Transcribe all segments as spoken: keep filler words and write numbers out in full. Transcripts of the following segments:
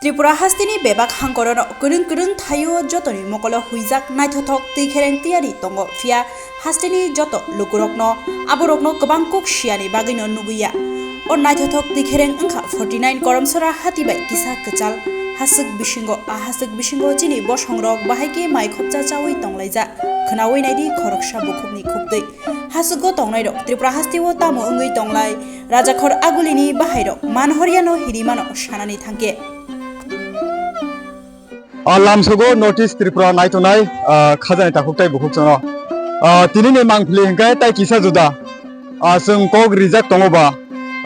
Tripura hasteni bebak hangkorono kwrwng kwrwng thaio jotoni mokolo huijak naithothok twi khereng tiyari tongo, phiya hasteni joto lukurokno aborokno kwbang kuk siyani bagwino nugwiya. O naithothok twi khereng wngkha forty nine Koromsora hati bai kisa kwchal haswk bisingo. A haswk bisingo chini bosongrok bahai khe mai khopcha chaui tonglaijak. Khwnaui naidi khoroksa bukhukni khuktwi. Haswgo tongnairok Tripura hasteo tamo wngwi tonglai, Rajakhor Agulini bahairok manhoryano hirimano sanani thangkhe. O lamsogo North East Tripura naitonai, ah, khajani takhuk tai bukhuk chwngno. Ah, tinini mangpili hwnkhe tai kisa juda. Ah, chwng kok rijak tongo ba,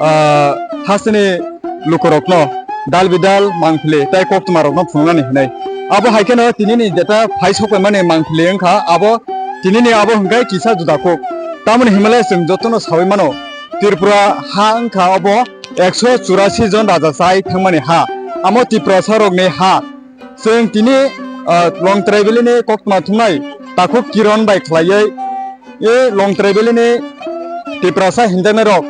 ah, hasteni lukurokno dal bidal mangpili tai koktwmarokno phunuknani hwnwi. Abo hai kheno tinini jeta phai sokpaimani mangpili wngkha abo tinini abo hwnkhe kisa juda kuk. Tamoni hinmale chwng jotono saui mano, Tripura ha wngkha obo ekso churasi jon raja chai thangmani ha. Amo Tiprasarokni ha. Chwng tini, ah, Longtrai Valley ni koktwma thumnai takhuk Kiron bai khlaiwi, e Longtrai Valley ni Tiprasa hinjaknai rok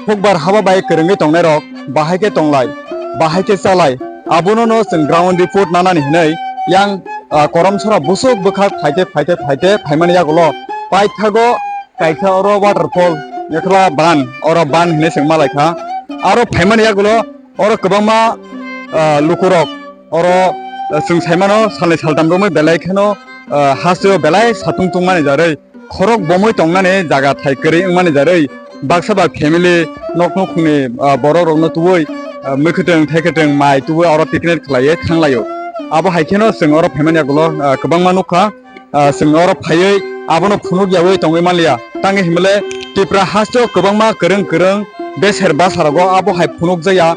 hukbar haba bai kwrwngwi tongnai rok bahai khe tonglai, bahai khe chalai, abono no chwng ground report nanani hinwi yang, ah, Koromsora busuk bwkhak phaite phaite phaite phaimani yagulo paithago kaisa oro waterfall, Mekhla ban, oro ban hinwi chwng malaikha. Aro phaimani yagulo oro kwbangma, ah, lukurok oro, ah, chwng saimano salnwi saltam romwi belai kheno, ah, hasteo belai satung tungmani jarwi khorok bomwi tongnani jaga thai kwrwi wngmani jarwi baksa ba family nok nukhungni, ah, borok rokno tubui, ah, mwkhwtwng thaikwtwng mai tubui oro picnic khlaiwi thanglaio. Abo hai kheno chwng oro phaimani yagulo, ah, kwbangma nukha. Ah, chwng oro phaiwi abono phunuk yaui tongwi manliya. Tangwi hinmale Tipra hasteo kwbangma kwrwng kwrwng beser basarogo abo hai phunukjakya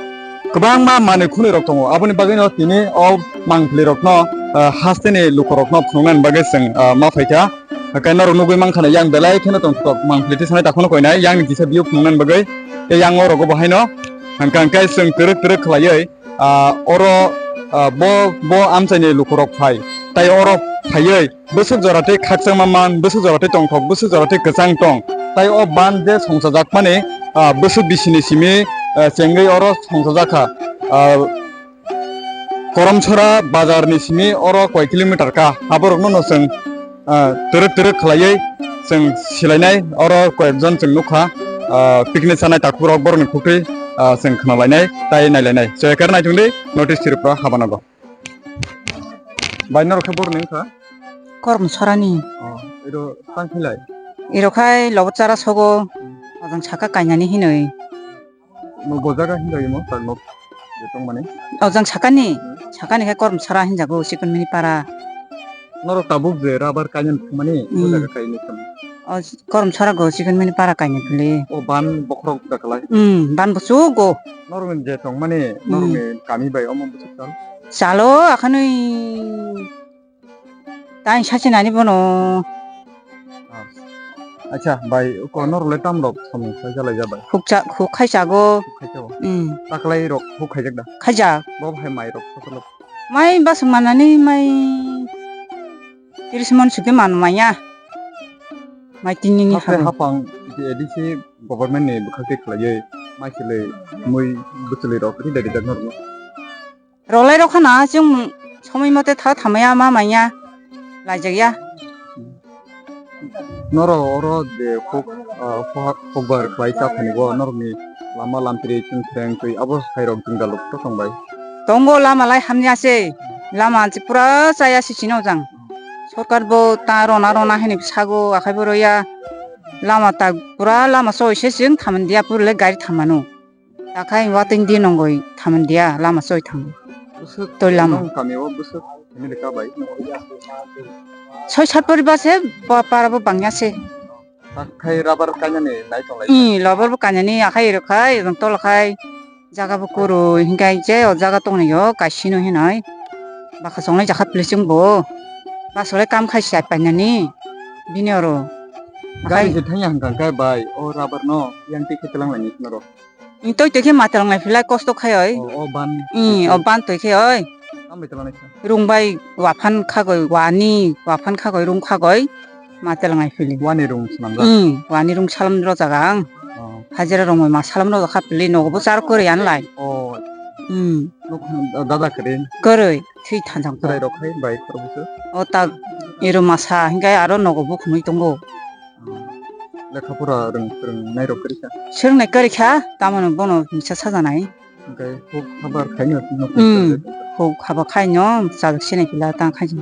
kwbangma manwi khunwi rok tongo. Aboni bagwino tini o mangpili rokno, ah, hasteni lukurokno phunuknani bagwi chwng, ah, ma phaikha. Haikhe norok nugwi mankha yang belai kheno tongthok mangpili tisanai takhukno koinai yang ni kisa view phunuknani bagwi. Tei yang orogo bo haino hwnkha hwnkhe chwng twrwk twrwk khlaiwi, ah, oro, ah, bo, bo amchaini lukurok phai. Tai oro phaiwi bwswk jora tei khakchangma man, bwswk jora tei tongthok, bwswk jora tei kwchang tong. Tai o ban je songchajakmani, ah, bwswk bisini simi, ah, chengwi oro songchajakha. Ah, Koromsora bazar ni simi oro koi kilometer ka, aborokno no chwng, ah, twrwk twrwk khlaiwi chwng silainai, oro koyekjon chwng nukha, ah, picnic chanai takhukrok borokni khuktwi, ah, chwng khwnalainai tai nailainai. Chwekar naitungdi North East Tripura habanago. Bai norok khe borokni wngkha? Koromsorani. Oh, ero tang khailai? Ero khai Lobochara sogo, ojang saka kainani hinwi. Bo jaga hinjagwi mo, tak nok je tongmani? Ojang sakani? Hmm. Sakani khe Koromsora hinjago, Chikonmini para. Norok tabuk je rubber kainani thangmani, bo Hmm. jaga kainwi thang? O Koromsora go Chikonmini para kainwi phili. O ban bokhorok da kalai? Hmm, ban buchuk go. Norokni je tongmani, Hmm. norokni kami bai omo buchuk chal? Chalo, akhanwi. Tang sachi nani bono. Ah. Acha, bai, ko norok le tam rok samung khai jalai ja bai? Hukcha-, huk khai chago. Huk khai chago? Hmm. Taklai rok huk khaijak da? Khaijak. Bo hai mai rok, kotor rok? Mai basuk manani mai tiris mon sukhe man maya. Mai tinini Hakhe habo. Hapang, A D C government ni bwkhak tei khlaiwi mai chwlwi mui bwchwlwi rok ri dai rijak norok no. Rolai rok khana chwng somoi mote tha thamaya ma manya laijakya. Norok oro je huk, ah, huk, hukbar khlai cha phani bo norokni lama lamtri chwng threng twi abo hai rok jwngjal rok to tong bai? Tongo lama lai hamya se, lama se pura chaya se chino jang. Sorkar bo ta rona rona hini sago akhai bo roya. Lama ta pura lama choi se chwng thaman dia pura le gari thamano. Takhai watwng di nongoi thaman dia lama choi thang. Bwswk toi lama. Nong kami o bwswk family ka bai? Soi sat poribar se pa-, para bo bangya se. Takhai rubber kainani nai tong lai. I, rubber bo kainani akhai rwkhai, rwng tol khai. Jaga bo kwrwi, hinkhai je o jaga tongnaio kaisino hinoi. Bwkha chonglai jakha plising bo. Basolai kam khai sai painani. Bini oro. Gari Akhai se thangya hwnkha khe bai, o rubber no yang twi khe twlang laini norok. Toi toi khe ma twlang lai philai kosto khai oi. O, o ban. I, o ban toi khe oi. Tam bai twlang lai kha? Rung bai waphan khagoi wani, waphan khagoi rung khagoi ma twlang lai phili. Wani rung swnamjak? I, wani rung salam rojak ang. O. Hajira rung bai ma salam rojak kha phili nogo bo char kwrwi an lai. O. Hmm. Nuk, dada kwrwi. Kwrwi, thwi thanjang ko. Chwrai rok hai bai khoroksa. O tak ero masa hinkai aro nogo bukhumui tongo. Lekha pora rwng, rwngnai rok kwrwi kha. Swrwngnai kwrwi kha, tamoni bono misa sajanai. Hwnkhe huk habar khaino nuk Hmm. Huk haba khaino chajak sinai pila tang khaijak.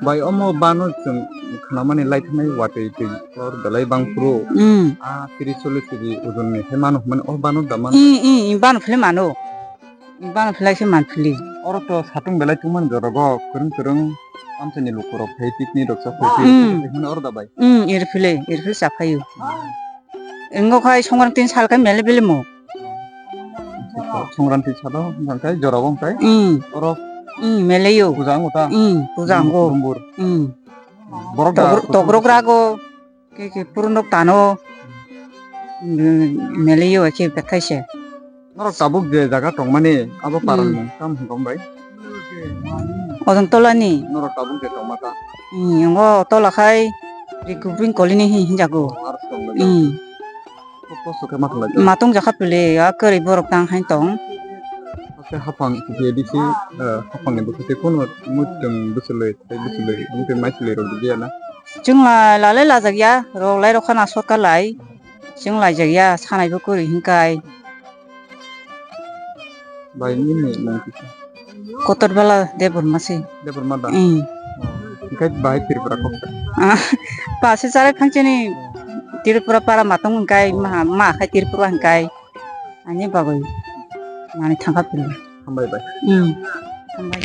Bai omo bano chwng khnamani lai thanai watwi twi hor belai bang phuru. Hmm. A tris chollish kg ojonni hai mano hwnmani o bano da mano. Hmm, hmm, hmm, bano philwi mano. Bano philai khe man phili. Oro to satung belai tungmani jora go kwrwng kwrwng amchaini lukurok phai picnic rok cha phai Hmm. Hwnmani oro da bai. Hmm, iri philwi, iri philwi cha phaio. Wngkha khai Songkranti sal khai mele bele mo. Songkranti salo hwnkhai jora bo hwnkhai. Hmm. Oro Hmm, meleyo. Puja wngkha ta? Hmm, puja wngkha. Kurumbur. Hmm. Borok Togrok-, da kurumbur. Togrok rago. Ke ke purunok tano. Hmm, meleyo ke bethaise. Norok tabuk je jaga tongmani abo parang Hmm. Mung tam hwnkha bai? Ojong tolani. Norok tabuk je tongma ta? Hmm, ngo tola khai Rikubring kolini hi hinjago. Aro tongma Hmm. Kok kosto khe ma khlai. Matung jakha pili, a kwrwi borok tang hai tong. Haste haphang khe disi, eh, haphangni bwkhate kono muitung bwchwlwi, tei bwchwlwi, wngtwi maichwlwi rok dibiya na. Chwng lai, lalai lajak ya, rok lai rokha na sorkar lai. Chwng laijak ya, sanai bo kwrwi hinkai. Bai nini mung kisa. Kotor bala Debbarma se. Debbarma da? Hmm. Hikai bai Tripura kok. Ah, pase chare phangchini Tripura para matong hingkai, ma, ma khai Tripura hingkai. Ani bagwi. Mani thangka pili. Hambai bai. Hmm. Hambai.